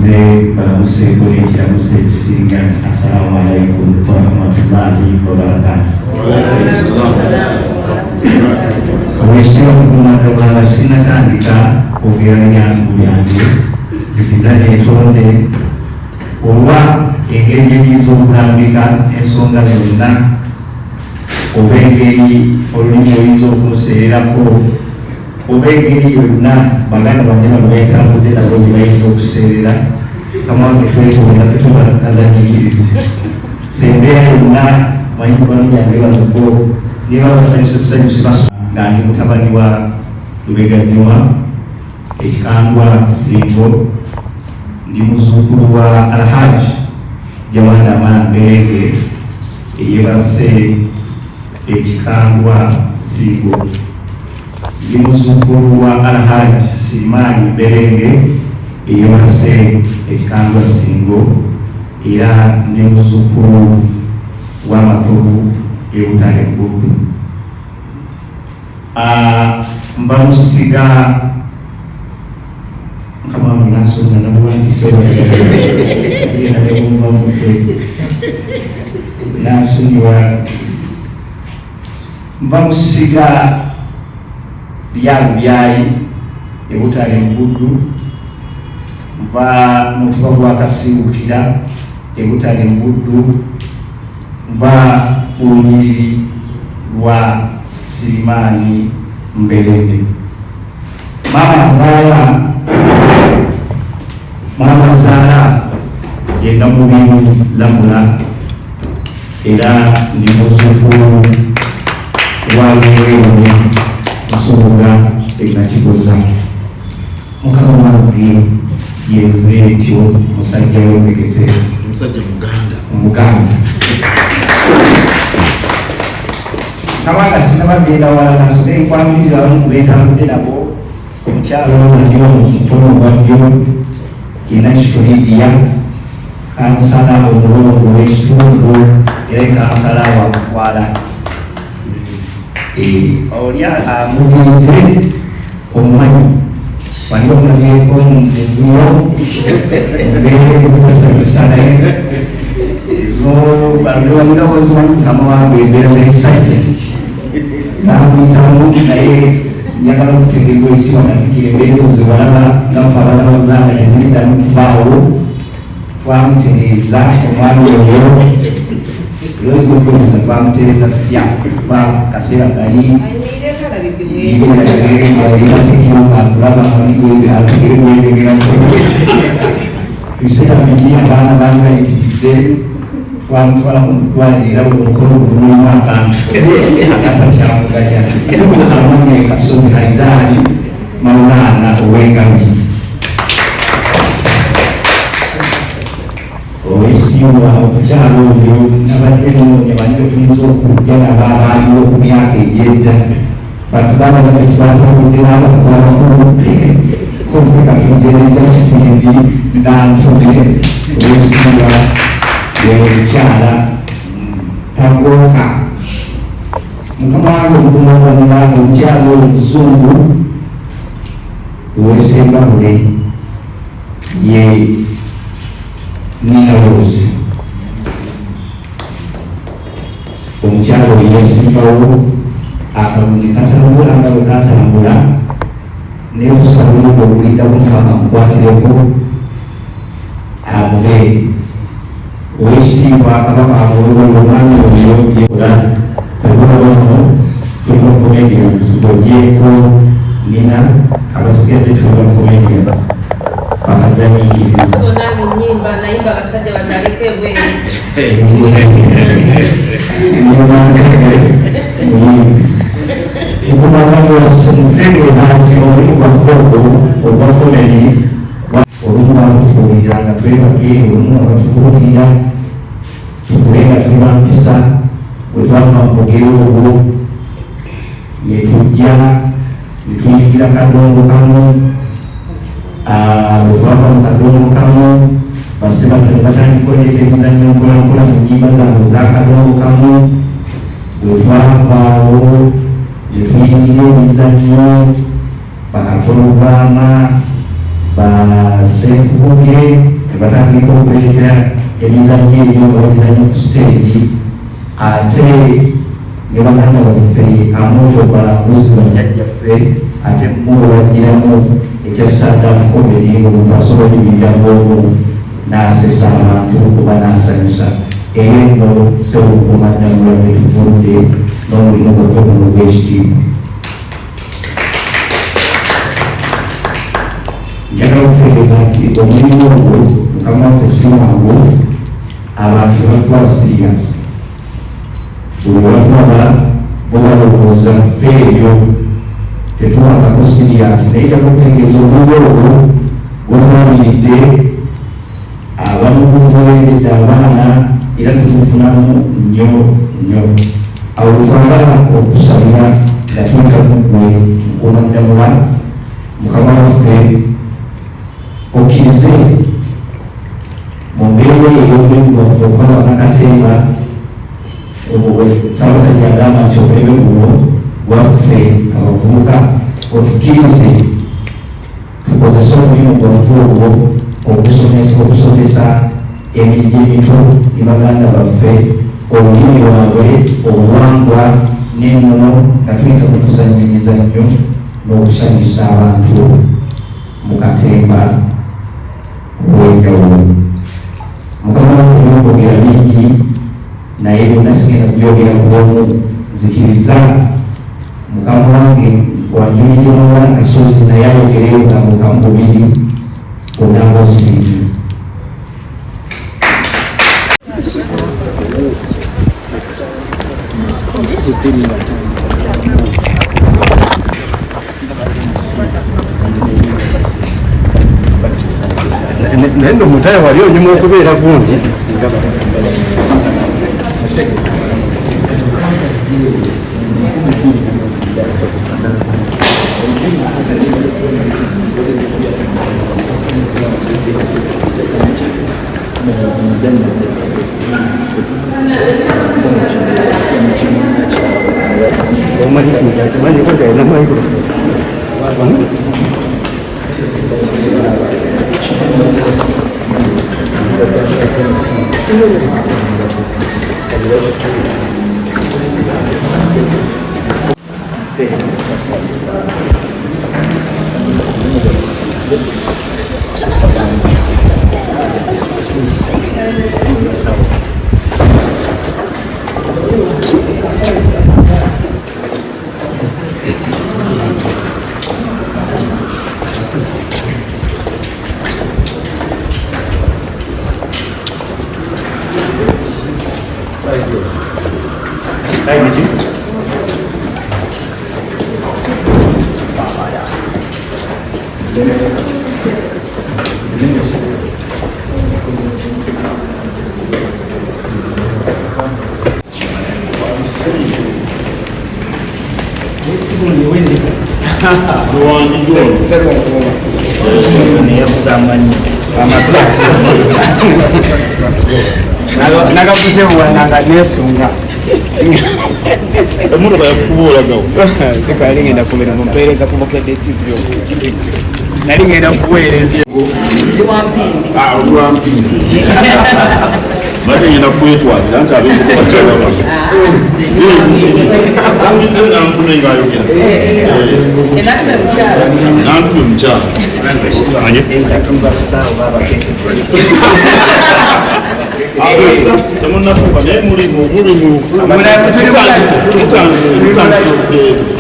Nze balamuseeko n'ekiramuso ekisinga nti assalamu alaikum warahmatullahi wabarakatu. Owekitiibwa Mukuumaddamula, sinnatandika kwogera bigambo byange, nzikiriza neetonde olwa engeri gye nnyinza okulambika ensonga zonna oba engeri olulimi oluyinza okunseererako oba engeri yonna baganda bange bano betambudde nabo gye bayinza okuseerera. Mukama wange, twetonda, ffe tuba kazanyiikirizi sembeera yonna. Manyi mikwano gyange bano bo niba basanyuse busanyusi baso nga ndi mutabani wa Lubega Nyuma Ekikangwa Singo, ndi muzuukulu wa Alhaji Jawanda Amana Mberenge eyebase Ekikangwa Singo, ndi muzuukulu wa Alhaji Sirimaani Mberenge eyebase Ekikangwa Singo, era ndi muzuukulu wa Matovu e Butale Buddu. Mba musiga mukama wange nasonga nabuwandise genda mutwe nansonyiwa. Nva musiga lya Lubyayi e Butale mu Buddu, nva mutuba gwa Kasiwukira e Butale mu Buddu, nva olunyiriri lwa Sirimaani Mberenge. Maama azaala ye Namubiru Lamula, era ndi muzzukulu wa Lwerewe Nsubuga e Nakigoza. Mukama wange yenze ntyo musajja w'Embekete. Omusajja Muganda. Omuganda. Kabanga sinabagenda walala, nsobe nkwaniriramu betambudde nabo. Omukyalo ono mu mukono gwa ddyo yena Kitolidiya, kansala omulongo w'ekitundu era kansala wa Butwala. Oli amudiridde omumanyi wali omulabyeko muvuyo mbeera ezitasanyusa, naye ezo balonewalirawozimanyi. Mukama wange, embeera z'ebisajja zamuyitamu, naye njagala okutegeeza ekitiibwa Katikkiro, embeera ezo zewalaba nga ffe abaana ba Buganda teziriddamu kuvaawo. Twamutereeza omwami oyo, olwezi okwebuuza twamutereeza tutya, kuba kaseera kali kulaba ebiseera bingi abaana baali bayitiridde. Twamutwala mu ddwaliro, era buli mukolo guno mulimu akantu akatakyamuganya. Amanye Kasozi Haidaali Maulana Owengabi. Owekitiibwa, omukyalo oyo nabadde noonya bani betuyinza okujja nabo abaaliwo ku myaka egyedda batugamba baffe tubatambudde n'abantu abakulu kofe katujjere Justine Nantume. Owekitiibwa, omukyala tagooka. Mukama wange omukumagamula, omukyala oyo omuzungu owesembabule ye Nina Rose. Omukyala oyo yesimbawo, akalulu ne katambula nga bwe katambula, naye tusaba omuddo oguliddako Mukama amukwatireko amube. Owekitiibwa Kabaka amuwebali, omwami oyo yekola febulabano tuli ba comedians, ogyeko Nina, abasigadde tuli ba comedians bakazanyiikiriza. Nange nyimba, nayimba abasajja bazaaleko ebweru. Nkutegeeza nti omulimu gwaffe ogwo ogwa comedy, olumu batukuulira nga twebake, olumu nga batukuulira tukule nga tuli bampisa. Bwe twava mu bugero obwo ne tujja ne tuyingira kadongo kamu. Bwe twava mu kadongo kamu, basebato ne batandika oleeta emizannyo mpolampola mu nnyimba zaabwe ez'akadongo kamu. Bwe twavaawo ne tuyingira emizannyo, bakatolobwama, basenkubuge. Batandika okuleetera emizannyo egyo nga bazizannya ku siteegi, ate ne baganda baffe amoto balambuzi bajjajjaffe, ate bo bagiramu ekya stand-up comedy, ng'omuntu asobola oyimirira ng'omu n'asesa abantu oba n'asanyusa. Eyo nno, ssebo Mukuumaddamula, tuvudde n'omulimu gwaffe guno ogw'ekitiibwa. Njagala okutegeeza nti omulimu ogwo, mukama waffe, si mwangu. Abantu tebatwala serious. Buli batwala bo balowooza ffe ebyo tetuwangako serious, naye njagala okutegeeza omulimu ogwo gwetulabiridde, abamu gutuweeredde abaana, era tugufunamu nnyo nnyo. Awo twagala okusabira nga tuyita mu ggwe, Mukuumaddamula, mukama waffe, okkirize mu mbeera eyo ey'omulimu gwaffe okuba bannakatemba. Ssaabasajja agamba nti omulimu guno gwaffe abavubuka. Otukkirize tukozese omulimu gwaffe ogwo okusomesa emirimu emito ne baganda baffe olulimi lwabwe, obuwangwa n'ennono, nga tuyita mu kuzannya emizannyo n'okusanyusa abantu mu katemba ow'enjawulo. Mukama wange, ebyokwogera bingi, naye byonna sigenda kubyogera ku bwomu. Nzikiriza, mukama wange, nkwanjulire muwala Kasozi, naye ayogereyo obugambo kamu bubiri onaaba osiibye. Naye nno mutayo wali onyuma okubeera gundi. Omanyi nti akimanyi ko alina microphone. Side ki? Neyabuza amanyi nagabuze buwananga nesunga. Emotoka yakukuba olagawo? Nali ngenda ku mirimu, mpeereza ku Bukedde TV. Nali ngenda kuweereza. Olwampindi mbadde ngenda kwetwalira nti abenkoko bakyalaba owulidde Nantume ngaayogera. Enatse mukyala. Nantume mukyala. Temunatuuka, naye muli mu mutandise olugendo.